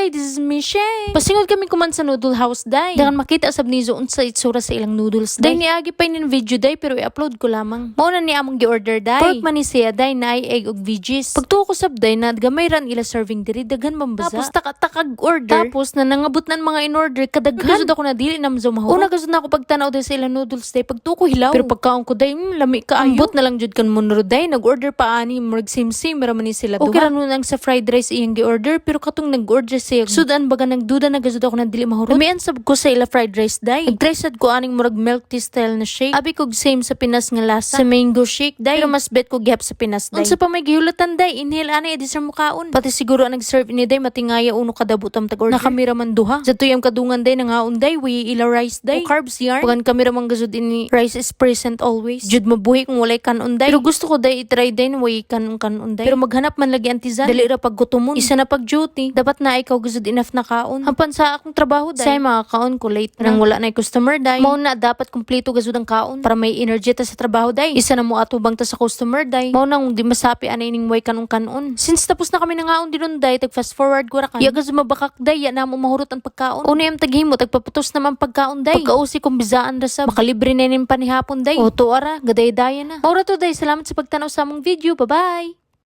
Day? This is me, Shay. Pasingod kami kuman sa noodle house, day. Dagan makita sab nizo unsa itsura sa ilang noodles, day. Day, niagi pa inin video, day, pero i-upload ko lamang. Mao na ni among gi-order, day. Pork man ni siya, day, na egg ug veggies. Pagtuo ko sab, day, na gamay ran ila serving diri, daghan man baza. Tapos taka-takag order. Tapos na nangabot na ang mga in-order kadaghan. Gusod ako na dili na mo mahurot. Una gusod na ako pagtanaw, day, sa ilang noodles, day. Pagtuo ko, hilaw. Pero pagkaon ko, day, lami kaayo. Ambot na lang jud kan munro, day. Nag-order pa ani murag same same ra man ni sila duha. Okay ra nun ang sa fried rice iyang gi-order, pero katong nag-order siya sudan baga nagduda na gusod ako na dili mahurot. Lamian sab ko sa ila fried rice, day. Nag-try sad ko aning murag milk tea style na shake. Abi kog same sa Pinas nga lasa. Sa mango shake, day. Pero mas bet ko gihap sa Pinas, day. Unsa pa may gihulatan, day? Inhale ani edi sa mukaon. Pati siguro ang nag-serve ni, day, matingaya uno kadabot am tag-order. Nakamira man duha. Sa tuyang kadungan, day, nangaon, day, we ila rice, day. O carbs yarn. Pagan kami ra man gusod ini rice is present always. Jud mabuhi kung walay kanon, day. Pero gusto ko, day, i-try, day, na way kanon kanon, day. Pero maghanap man lagi ang tizan. Dali ra pag gutomon. Isa na pag duty. Dapat na ikaw gusod enough na kaon. Hampan sa akong trabaho, day. Say mga kaon ko late nang wala na customer, day. Mao na dapat kumpleto gusod ang kaon para may energy ta sa trabaho, day. Isa na mo atubang ta sa customer, day. Mao nang di masapi ana ining way kanon kanon. Since tapos na kami nangaon dinon, day, tag fast forward ko ra kan. Ya gusod mabakak, day, ya na mo mahurot ang pagkaon. Una yung taghimo tagpaputos naman pagkaon, day. Pagkausi kong bisaan ra sab. Makalibre na ning panihapon, day. O to ara, gaday-daya na. Mao ra to, day. Salamat sa pagtanaw sa among video. Bye bye.